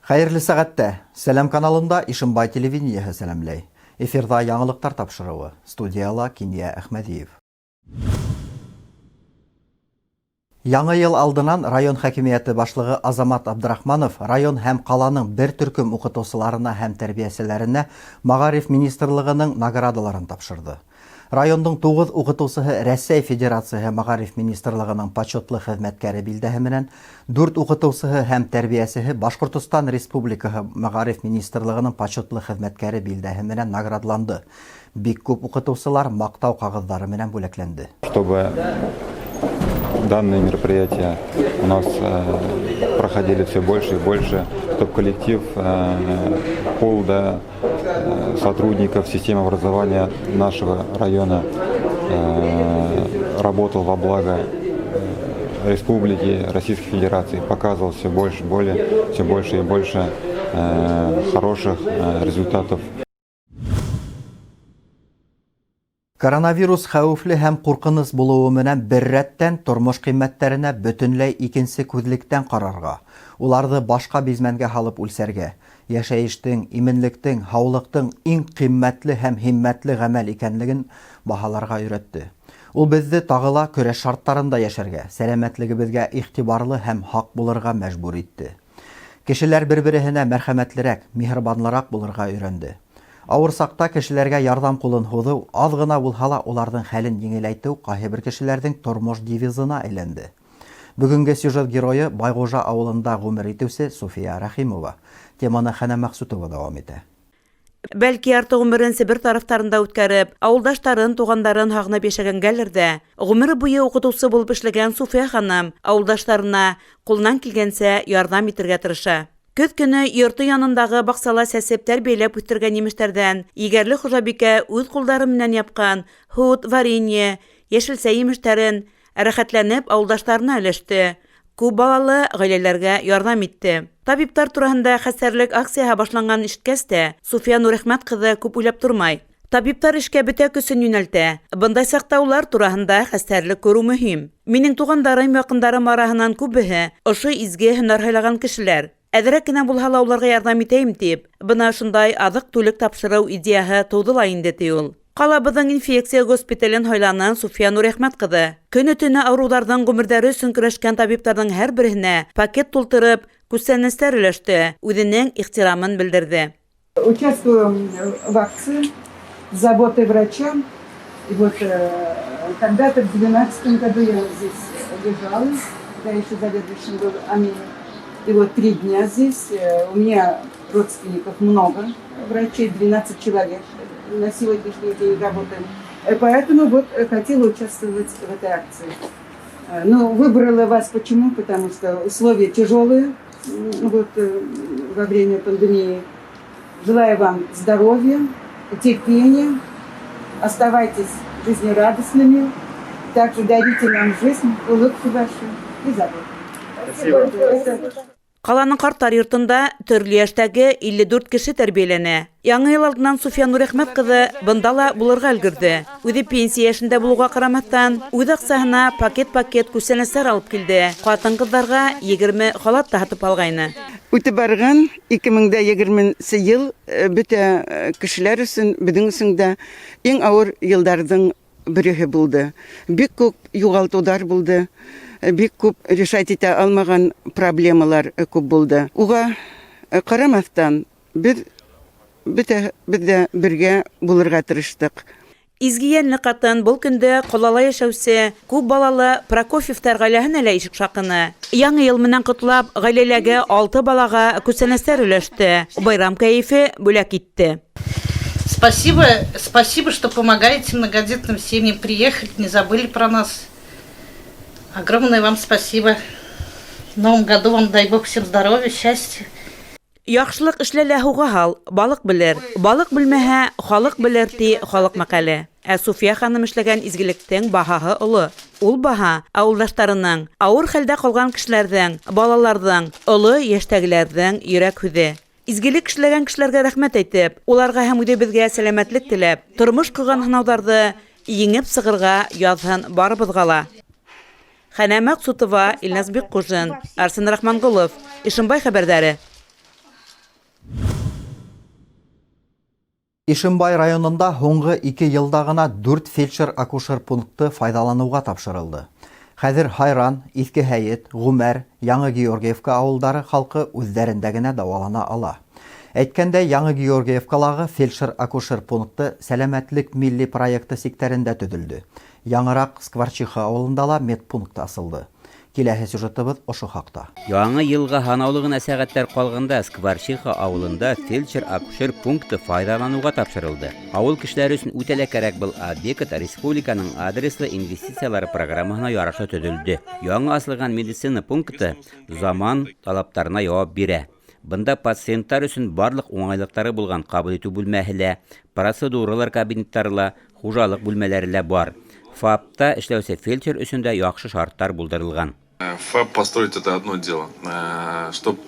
Хәйерле сәғәттә! Сәләм каналында Ишембай телевидениеһы сәләмләй. Эфирҙа яңылыҡтар тапшырыуы. Студияла Кинйә Әхмәҙиев. Яңы йыл алдынан район хакимиәте башлығы Азамат Абдрахманов район һәм ҡаланың бер төркөм уҡытыусыларына һәм тәрбиәселәренә Мәғариф министрлығының наградаларын тапшырҙы. Райондың тугыз укытыусыһы Рәсәй Федерацияһы Мәгариф министрлыгының почетлы хеҙмәткәре билдәһе менән, дүрт укытыусыһы һәм тәрбиәсеһе Башҡортостан Республикаһы Мәгариф министрлыгының почетлы хеҙмәткәре билдәһе менән наградланды. Бик күп укытыусылар мактау ҡағыҙҙары менән бүләкләнде. Чтобы данные мероприятия у нас э, проходили все больше и больше, чтобы коллектив э, полда э, сотрудников системы образования нашего района работал во благо республики, Российской Федерации, показывал все больше, более, все больше и больше хороших результатов. Коронавирус хәүефле һәм ҡурҡыныс булыуы менән бер рәттән тормош ҡиммәттәренә бөтөнләй икенсе күҙлектән ҡарарға, уларҙы башҡа бизмәнгә һалып үлсәргә, йәшәйештең, именлектең, һаулыҡтың иң ҡиммәтле һәм һиммәтле ғәмәл икәнлеген баһаларға өйрәтте. Ул беҙҙе тағы ла көрәш шарттарында йәшәргә, сәләмәтлегебеҙгә иғтибарлы һәм һаҡ булырға мәжбүр итте. Кешеләр бер-береһенә мәрхәмәтлерәк, миһырбанлыраҡ булырға өйрәнде. Ауыр саҡта кешеләргә ярҙам ҡулын һуҙыу, аҙ ғына булһа ла уларҙың хәлен еңеләйтеү ҡайһы бер кешеләрҙең тормош девизына әйләнде. Бөгөнгө сюжет геройы Байғужа ауылында ғүмер итеүсе Суфия Рәхимова. Теманы Хәнә Мәҡсүтова дауам итә. Бәлки ярты ғүмерен Себер тарафтарында үткәреп, ауылдаштарын, туғандарын һағынып йәшәгәнгәлер ҙә, ғүмере буйы уҡытыусы булып эшләгән Суфия ханым ауылдаштарына ҡулынан килгәнсә ярҙам итергә тырыша. Көҙ көнө йорто янындағы баҡсала сәсеп тәрбиәләп үҫтергән емештәрҙән егәрле хужабикә үҙ ҡулдары менән япҡан һут, варенье, йәшелсә емештәрен рәхәтләнеп ауылдаштарына өләште, күп балалы ғаиләләргә ярҙам итте. Табиптар тураһында хәстәрлек акцияһы башланғанын ишеткәс тә, Суфия Нурәхмәт ҡыҙы күп уйлап тормай. Табиптар эшкә бөтә көсөн йүнәлтә. Бындай саҡта улар тураһында хәстәрлек күреү мөһим. Минең туғандарым, яҡындарым араһынан күбеһе ошо изге һөнәр һайлаған кешеләр. Әҙерәк кенә булһа ла уларға ярҙам итәйем тип, бына ошондай аҙыҡ-түлек тапшырыу идеяһы тыуҙы ла инде, ти ул. Ҡалабыҙҙың инфекция госпитален һайланы Суфия Нурәхмәт ҡыҙы. Көнө-төнө ауырыуҙарҙың ғүмерҙәре өсөн көрәшкән табиптарҙың һәр береһенә пакет тултырып, күстәнәстәр өләште, үҙенең ихтирамын белдерҙе. Участвую в акции «Заботы врачам». И вот когда-то в 2012 году я здесь лежала, когда еще заведующим был Аминов. И вот 3 дня здесь. У меня родственников много, врачей, 12 человек на сегодняшний день работаем. Поэтому вот хотела участвовать в этой акции. Ну, выбрала вас почему? Потому что условия тяжелые вот, во время пандемии. Желаю вам здоровья, терпения, оставайтесь жизнерадостными, также дарите нам жизнь, улыбку вашу и заботу. Спасибо. Ҡаланың ҡарттар йортонда төрлө йәштәге 54 кеше тәрбиәләнә. Яңы йыл алдынан Суфия Нурәхмәт ҡыҙы бында ла булырға өлгөрҙө. Үҙе пенсия йәшендә булыуға ҡарамаҫтан, үҙ аҡсаһына пакет-пакет күстәнәстәр алып килде. Ҡатын-ҡыҙҙарға 20 халат та һатып алғайны. Үтеп барған 2020 йыл бөтә кешеләр өсөн, беҙҙең өсөн дә иң ауыр йылдарҙың береһе булды. Бик күп юғалтыуҙар булды, бик күп решать итә алмаған проблемалар күп булды. Уға ҡарамаҫтан, беҙ бөтә беҙ ҙә бергә булырға тырыштыҡ. Изге йәнле ҡатын был көндә ҡалала йәшәүсе күп балалы Прокофьевтар ғаиләһенә лә ишек шаҡыны. Яңы йыл менән ҡотлап, ғаиләләге алты балаға күстәнәстәр өләште. Байрам кәйефе бүләк итте. Спасибо, спасибо, что помогаете многодетным семьям. Приехали, не забыли про нас. Огромное вам спасибо. В новом году вам дай Бог всем здоровья, счастья. Яҡшылыҡ эшлә лә һыуға һал, балыҡ белер. Балыҡ белмәһә, халыҡ белер, ти халыҡ мәҡәле. Ә Суфия ханым эшләгән изгелектең баһаһы оло. Ул баһа ауылдаштарының, ауыр хәлдә ҡалған кешеләрҙең, балаларҙың, оло йәштәгеләрҙең йөрәк һүҙе. Изгелек эшләгән кешеләргә рәхмәт әйтеп, уларға һәм үҙебеҙгә сәләмәтлек теләп, тормош ҡойған һынауҙарҙы еңеп сығырға яҙһын барыбыҙға ла. Хәнә Мәҡсутова, Илназ Бикҡужин, Арсен Рахманғолов, Ишембай хәбәрҙәре. Ишембай районында һуңғы ике йылда ғына дүрт фельдшер-акушер пункты файҙаланыуға тапшырылды. Хәҙер Һайран, Иҫке Һәйет, Ғүмәр, Яңы Георгиевка ауылдары халҡы үҙҙәрендә генә дауалана ала. Әйткәндәй, Яңы Георгиевкалағы фельдшер-акушер пункты Сәләмәтлек милли проекты сиктәрендә төҙөлдө. Яңыраҡ Скворчиха ауылында ла медпункт асылды. Киләһе сюжетыбыҙ ошо хаҡта. Яңы йылға һанаулы ғына сәғәттәр ҡалғанда Скворчиха ауылында фельдшер-акушер пункты файҙаланыуға тапшырылды. Ауыл кешеләре өсөн үтә лә кәрәк был объект республиканың адреслы инвестициялар программаһына ярашлы төҙөлдө. Яңы асылған медицина пункты заман талаптарына яуап бирә. Бында пациенттар өсөн барлыҡ уңайлыҡтары булған ҡабул итеү бүлмәһе лә, процедуралар кабинеттары ла, хужалыҡ бүлмәләре лә бар. ФАПта эшләүсе фельдшер өсөн дә яҡшы шарттар булдырылған. ФАП построить это одно дело, чтоб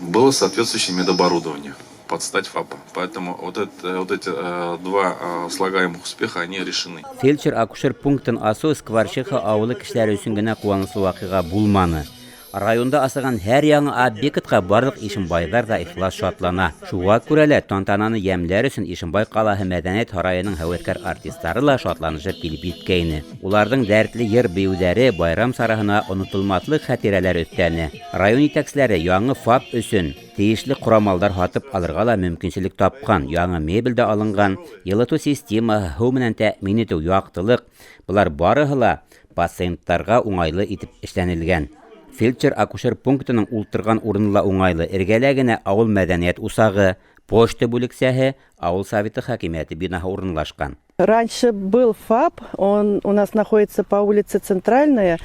было соответствующее медоборудование под стать ФАПа. Поэтому вот эти два слагаемых успеха, они решены. Фельдшер-акушер пунктын асыу Скворчиха ауылы кешеләре өсөн генә ҡыуаныслы ваҡиға булманы. Районда асылған һәр яңы объектҡа барлыҡ ишембайҙар ҙа ихлас шатлана. Шуға күрә лә тантананы йәмләр өсөн Ишембай ҡалаһы мәҙәниәт һарайының һәүәҫкәр артистары ла шатланышып килеп еткәйне. Уларҙың дәртле йыр-бейеүҙәре байрам сараһына онотолмаҫлыҡ хәтирәләр өҫтәне. Район етәкселәре яңы ФАП өсөн тейешле ҡорамалдар һатып алырға ла мөмкинселек тапҡан, яңы мебель дә алынған, йылытыу системаһы, һыу менән тәьмин итеү, яҡтылыҡ, былар барыһы ла пациенттарға уңайлы итеп эшләнелгән. Фельдшер-акушер пунктының ултырған урыны ла уңайлы. Эргәлә генә ауыл мәҙәниәт усағы, почта бүлексәһе, ауыл советы хакимиәте бинаһы урынлашҡан. Раньше был ФАП, он у нас находится по улице Центральная,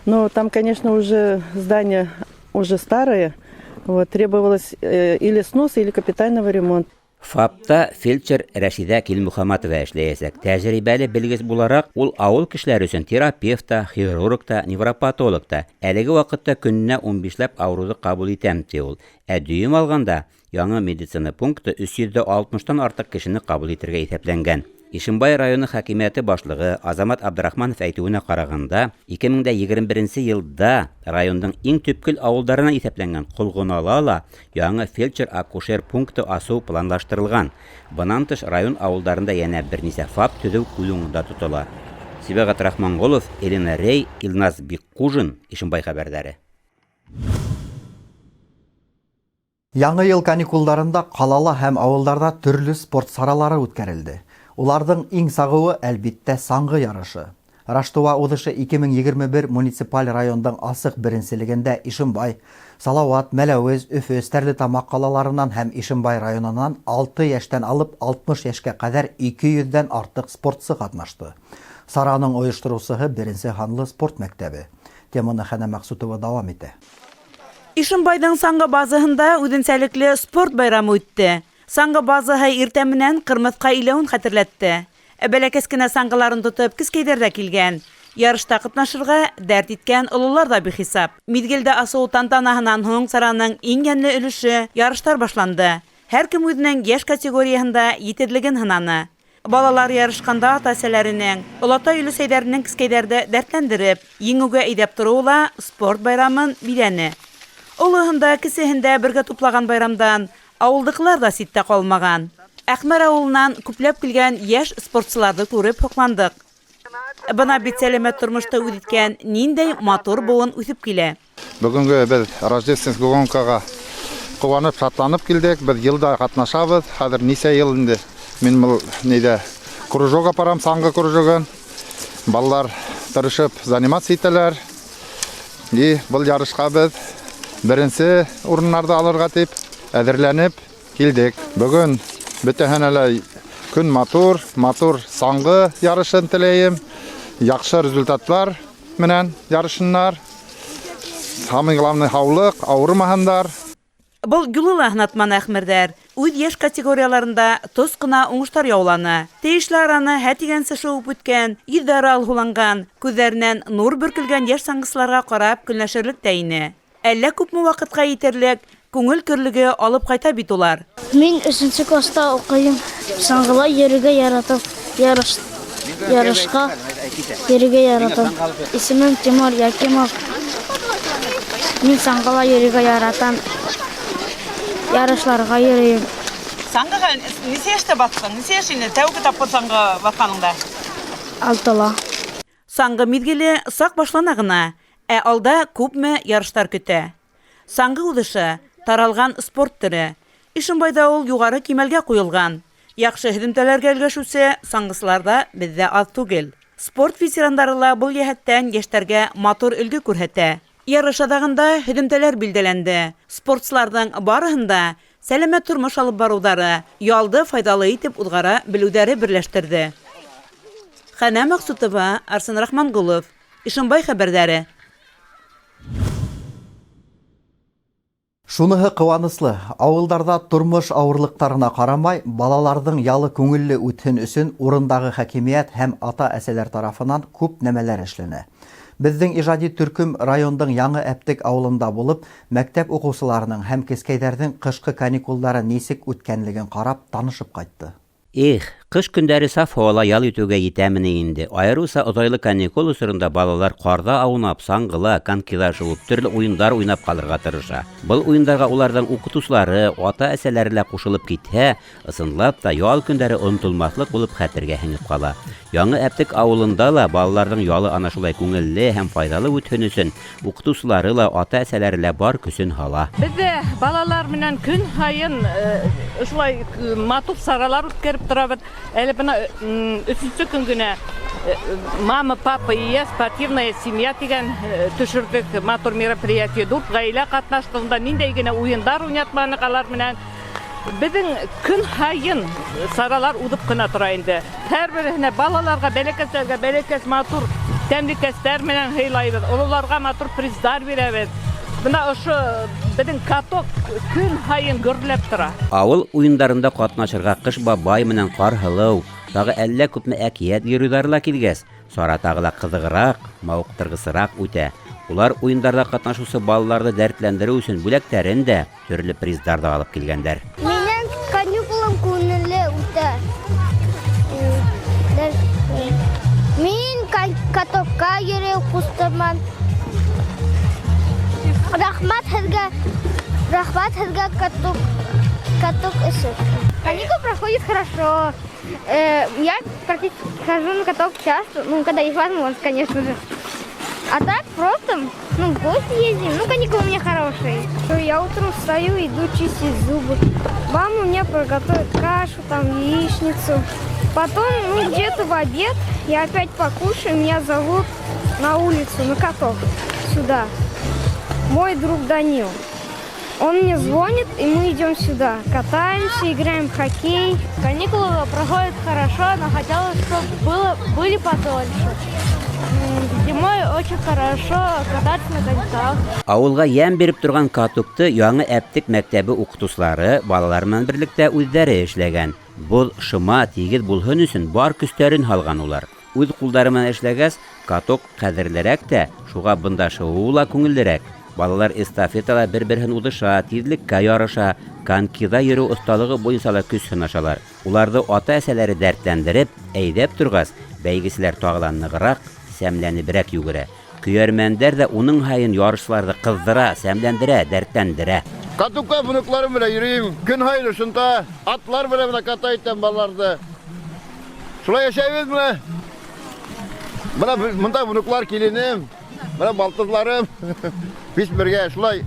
но там, конечно, уже здание уже старое, вот, требовалось или снос, или капитального ремонта. ФАПта фельдшер Рәшиҙә Килмөхәмәтова эшләйәсәк. Тәжрибәле белгес булараҡ, ул ауыл кешеләре өсөн терапевт та, хирург та, невропатолог та. Әлеге ваҡытта көнөнә 15ләп ауырыуҙы ҡабул итәм, ти ул. Ә дөйөм алғанда яңы медицина пункты 360-тан артыҡ кешене ҡабул итергә иҫәпләнгән. Ишембай районы хакимиәте башлығы Азамат Абдрахманов әйтеүенә ҡарағанда, 2021 йылда райондың иң төпкөл ауылдарына иҫәпләнгән Ҡолғонала ла яңы фельдшер-акушер пункты асыу планлаштырылған. Бынан тыш район ауылдарында йәнә бер нисә ФАП төҙөү күҙ уңында тотола. Сибәғәт Рахманғолов, Элина Рей, Илназ Бикҡужин, Ишембай хәбәрҙәре. Яңы йыл каникулдарында ҡалала һәм ауылдарҙа төрлө спорт саралары үткәрелде. Уларҙың иң сағыуы, әлбиттә, саңғы ярышы. Раштыуа уҙышы 2021 муниципаль райондың асыҡ беренселегендә Ишембай, Салауат, Мәләүез, Өфө, Стәрлетамаҡ ҡалаларынан һәм Ишембай районынан 6 йәштән алып 60 йәшкә ҡәҙәр 200-дән артыҡ спортсы ҡатнашты. Сараның ойоштороусыһы беренсе һанлы спорт мәктәбе. Теманы Хәнә Мәҡсүтова дауам итә. Ишембайҙың саңғы базаһында үҙенсәлекле спорт байрамы үтте. Саңғы базаһы иртә менән ҡырмыҫҡа иләүен хәтерләтте. Бәләкәс кенә саңғыларын тотоп кескәйҙәр дә килгән. Ярышта ҡатнашырға дәрт иткән ололар ҙа бихисап. Миҙгелдә асыу тантанаһынан һуң сараның иң йәнле өлөшө ярыштар башланды. Һәр кем үҙенең йәш категорияһында етеҙлеген һынаны. Балалар ярышҡанда ата-әсәләренең, олатай-өләсәйҙәренең кескәйҙәрҙе дәртләндереп, еңеүгә әйҙәп тороуы ла спорт байрамын биҙәне. Олоһон да, кесеһен дә бергә туплаған байрамдан ауылдыҡылар ҙа ситтә ҡалмаған. Әхмәр ауылынан күпләп килгән йәш спортсыларҙы күреп һоҡландыҡ. Бына бит сәләмәт тормошто үҙ иткән ниндәй матур быуын үҫеп килә. Бөгөнгө беҙ рождественский гонкаға ҡыуанып, шатланып килдек. Беҙ йылда ҡатнашабыҙ. Хәҙер нисә йыл инде мин был нейҙә кружок апарам, саңғы кружогын. Балалар тырышып заниматься итәләр. И был ярышҡа беҙ беренсе урыннарҙы алырға тип әҙерләнеп килдек. Бөгөн бөтәһенә лә көн матур, матур саңғы ярышын теләйем. Яҡшы результатлар менән ярышһыннар. Самый главный һаулыҡ, ауырымаһындар. Был юлы ла һынатманы әхмерҙәр. Үҙ йәш категорияларында тос ҡына уңыштар яуланы. Тейешле араны һә тигәнсе шыуып үткән, йөҙҙәре алһыуланған, күҙҙәренән нур бөркөлгән йәш саңғысыларға ҡарап көнләшерлек тә ине. Әллә күпме ваҡытҡа етерлек күңел көрлөгө алып ҡайта бит улар. Мин өсөнсө класста уҡыйым. Саңғыла йөрөргә яратам. Ярышҡа йөрөргә яратам. Исемем Тимур Якимов. Мин саңғыла йөрөргә яратам. Ярышларға йөрөйөм. Саңғыға нисә йәштә баҫтың? Нисә йәш ине тәүге тапҡыр саңғыға баҫҡаныңда? Алтыла. Саңғы миҙгеле саҡ башлана ғына, ә алда күпме ярыштар көтә. Саңғы уҙышы таралған спорт төрө. Ишембайҙа ул юғары кимәлгә ҡуйылған. Яҡшы һөҙөмтәләргә өлгәшеүсе саңғысылар ҙа беҙҙә аҙ түгел. Спорт ветерандары ла был йәһәттән йәштәргә матур өлгө күрһәтә. Ярыш аҙағында һөҙөмтәләр билдәләнде. Спортсыларҙың барыһын да сәләмәт тормош алып барыуҙары, ялды файҙалы итеп уҙғара белеүҙәре берләштерҙе. Хәнә Мәҡсутова, Арсен Рахманғолов, Ишембай хәбәрҙәре. Шуныһы ҡыуаныслы, ауылдарҙа тормош ауырлыҡтарына ҡарамай, балаларҙың ялы күңелле үтһен өсөн урындағы хакимиәт һәм ата-әсәләр тарафынан күп нәмәләр эшләнә. Беҙҙең ижади төркөм райондың Яңы Әптек ауылында булып, мәктәп уҡыусыларының һәм кескәйҙәрҙең ҡышҡы каникулдары нисек үткәнлеген ҡарап, танышып ҡайтты. Их, кыш көндәре саф һауала ял итеүгә етәмени инде. Айырыуса оҙайлы каникул осоронда балалар ҡарҙа аунап, саңғыла, конькиҙа шыуып, төрлө уйындар уйнап ҡалырға тырыша. Был уйындарға уларҙың уҡытыусылары, ата-әсәләре лә ҡушылып китһә, ысынлап та ял көндәре онотолмаҫлыҡ булып хәтергә һеңеп ҡала. Яңы Әптек ауылында ла балаларҙың ялы ана шулай күңелле һәм файҙалы үтһен өсөн уҡытыусылары ла, ата-әсәләре лә бар көсөн һала. Беҙ ҙә балалар менән көн һайын ошолай матур саралар үткәреп торабыҙ. Әле бына өсөнсө көн генә «Мама, папа и я, спортивная семья» тигән төшөрҙөк матур мероприятие. Дүрт ғаилә ҡатнашты. Унда ниндәй генә уйындар уйнатманыҡ алар менән. Беҙҙең көн һайын саралар уҙып ҡына тора инде. Һәр береһенә балаларға, бәләкәстәргә бәләкәс матур тәмлекәстәр менән һыйлайбыҙ. Ололарға матур приздар бирәбеҙ. Бына ошо беҙҙең каток көн һайын гөрләп тора. Ауыл уйындарында ҡатнашырға Ҡыш бабай менән Ҡар һылыу, тағы әллә күпме әкиәт геройҙары ла килгәс, сара тағы ла ҡыҙығыраҡ, мауыҡтырғысыраҡ үтә. Улар уйындарҙа ҡатнашыусы балаларҙы дәртләндереү өсөн бүләктәрен дә, төрлө приздар ҙа алып килгәндәр. Минең каникулым күңелле үтә. Мин катокка йөрөй ҡустыман. Рәхмәт һеҙгә, рәхмәт һеҙгә каток, каток өсөн. Каникул проходит хорошо. Я практически хожу на каток часто, ну, когда есть возможность, конечно же. А так просто, ну, в гости ездим. Ну, каникулы у меня хорошие. Я утром встаю, иду чистить зубы. Мама у меня приготовит кашу, там, яичницу. Потом, ну, где-то в обед я опять покушаю, меня зовут на улицу, на каток, сюда. Мой друг Данил. Он мне звонит, и мы идем сюда. Катаемся, играем в хоккей. Каникулы проходят хорошо, но хотелось, чтобы были подольше. Зимой очень хорошо кататься на коньках. Ауылға йәм биреп торған катокты Яңы Әптек мәктәбе уҡытыусылары балалар менән берлектә үҙҙәре эшләгән. Боҙ шыма, тигеҙ булһын өсөн бар көстәрен һалған улар. Үҙ ҡулдары менән эшләгәс, каток ҡәҙерлерәк тә, шуға бында шыуыу ла күңеллерәк. Балалар эстафетала бер-береһен уҙыша, тиҙлеккә ярыша, конькиҙа йөрөү оҫталығы буйынса ла көс һынашалар. Уларҙы ата-әсәләре дәртләндереп, әйҙәп торғас, бәйгеселәр тағы ла нығыраҡ, сәмләнеберәк йүгерә. Көйәрмәндәр ҙә уның һайын ярышсыларҙы ҡыҙҙыра, сәмләндерә, дәртләндерә. Катокка внукларым менән йөрөйөм. Көн һайын ошонда атлар менән менә ката итәм балаларҙы. Шулай йәшәйбеҙ менә. Менә монда внуклар киленем, менә балтыҙларым. Беҙ бергә шулай,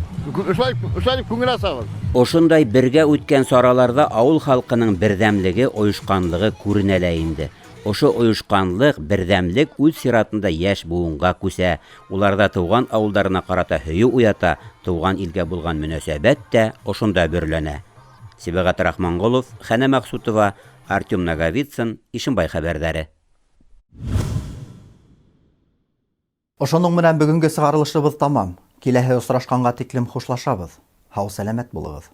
шулай, шулай дип күңел асабыҙ. Ошондай бергә үткән сараларҙа ауыл халҡының берҙәмлеге, ойошҡанлығы күренә лә инде. Ошо ойошҡанлыҡ, берҙәмлек үҙ сиратында йәш быуынға күсә. Уларҙа тыуған ауылдарына ҡарата һөйөү уята, тыуған илгә булған мөнәсәбәт тә ошонда бөрләнә. Сибәғәт Рахманғолов, Хәнә Мәҡсутова, Артем Наговицын, Ишембай хәбәрҙәре. Ошоноң менән бөгөнгө сығарылышыбыҙ тамам. Киләһе осрашҡанға тиклем хушлашабыҙ. Һау сәләмәт булығыҙ.